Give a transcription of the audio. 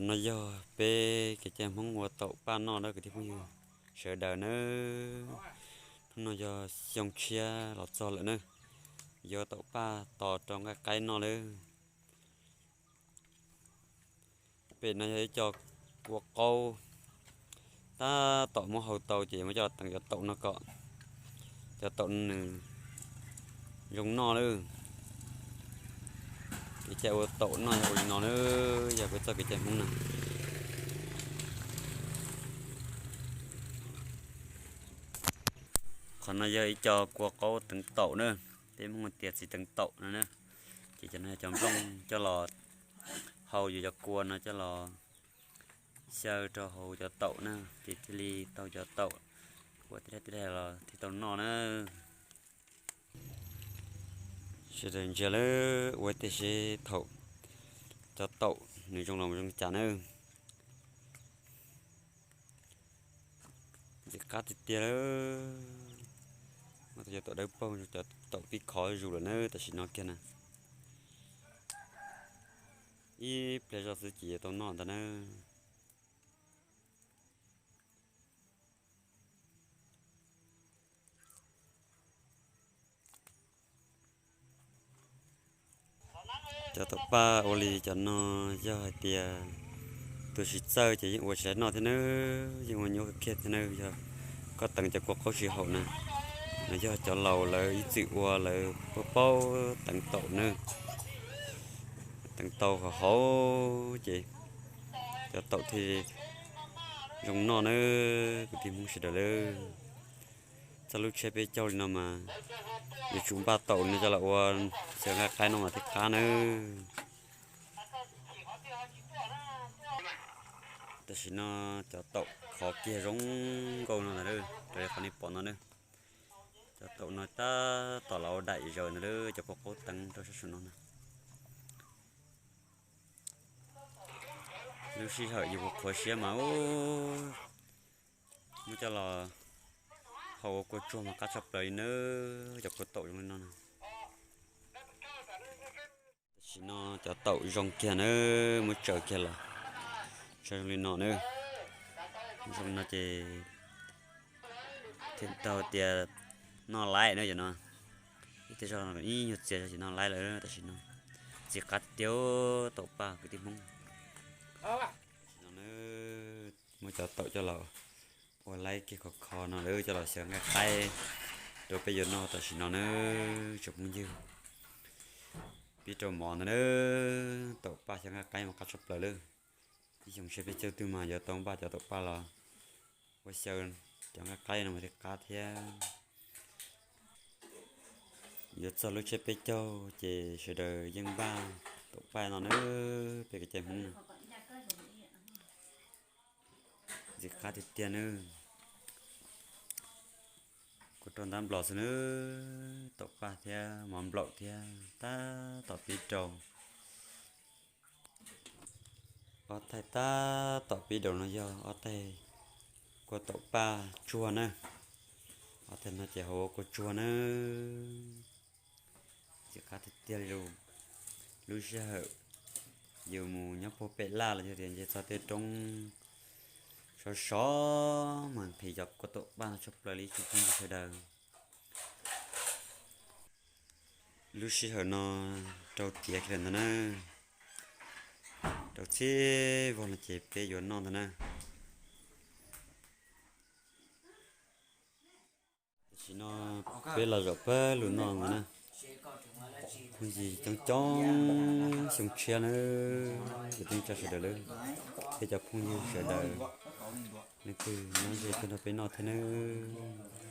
No yog peb kev cai Hmoob ua taum paj noj na kwv tij phooj ywg sawv daws nawb. Hnub no yog xyoo tshiab los txog lawm na, yuav taum paj tos rau nqaij qaib noj lawm. Pem no yog ib co kua qaub, tab tom muab hau tau ces muab coj los teev cov taum no kom cov taum no nws zoo noj lawm. Kev cai ua taum noj yog ua li no na, yog peb txoj kev cai Hmoob na. Qhov no yog ib co kua qaub teev taum na, peb Hmoob tias txiv teev taum no na. Ces cov no yog cov nplooj coj los hau, yuav cov kua no coj los xyaw rau hauv cov taum na, ces thiaj li tau cov taum ua tib daim tib daim los thiaj tau noj na. Sawv daws ntsia lawm ua tej seb thaum cov taum nws zoo los zoo cas na. Ntxim qab tiag tiag lawm. Muab cov taum dawb paug, cov taum pib khov zus lawm na tam sim no kiag na. Ib pliag zoj xwb ces yuav tau noj ntag na. Cov taum paj ua li cov no yog hais tias tus tsis txawj ces yeej ua tsis tau noj thiab nawb, yeej ua nyuaj kiag thiab nawb. Yog koj teev cov kua qaub tsis haum na, no yog cov laus lawv ib txwm ua lawv paub paub teev taum na, teev tau haum haum ces cov taum thiaj zoo noj nawb kwv tij Hmoob sawv daws lawm. Txog lub tsiab peb caug li no mas yuav tsum npaj taum no coj los ua xyaw nqaij qaib no mas thiaj qab nawb. Tam sim no cov taum khov kiag zoo nkauj no ntag, raws li qhov nej pom no na. Cov taum no tab tom los ua daim zaws ntag, cov kua qaub teev rau sab saum no na. Lub sij hawm yus qhuav siab mas muab coj los hau ua kua tsuag mas qab tshaj plaws li nawb, cov kua taum zoo li no na. Tam sim no cov taum zoo kiag na, muab tsaws kiag los tsaws zoo li no na. Zoo no ces thiaj tau tias noj laib na yom no. Ib teg zog ib nyuag txias ces noj laib lawm tam sim no. Ntxim qab tiag taum paj kwv tij Hmoob. Tam sim no na, muab cov taum coj los ua laib kiag khov kho no lawm coj los xyaw nqaij qaib rau peb yuav noj tam sim no na tsoom phooj ywg. Pib rau mov ntag na, taum paj xyaw nqaij qaib mas qab tshaj plaws lawm. Ib xyoo tshiab peb caug twg mas yuav tau npaj cov taum paj los ua xyaw cov nqaij qaib no mas thiaj qab thiab. Yuav txog lub tsiab peb caug ces sawv daws yeej npaj taum paj no na, peb kev cai Hmoob na. Ntxim qab tiag tiag nawb. Kua roj ntab nplos xwb nawb, taum paj thiab mov nplaum thiab tab tom pib rau. Ob thaij tab tom pib rau no yog ob thaij kua taum paj tsuag na. Ob thaij no ces hau ua kua tsuag na. Ntxim qab tiag tiag li lub sij hawm yus mus nyob puag pem laj los yog tias nce txog tej roob sov sov mas nqhis cov kua taum paj no tshaj plaws li tsoom phooj ywg sawv daws. Lub sij hawm no rau tiav kiag lawm ntag na, rau txhij vog no ces peb yuav noj ntag na. Tam sim no peb los zaum pawg lug noj ntag na. Phooj ywg coob coob xyoo tshiab nawb, kwv tij neej tsa sawv daws lawm, peb cov phooj ywg sawv daws leej twg nyob ze tuaj nrog peb noj thiab nawb.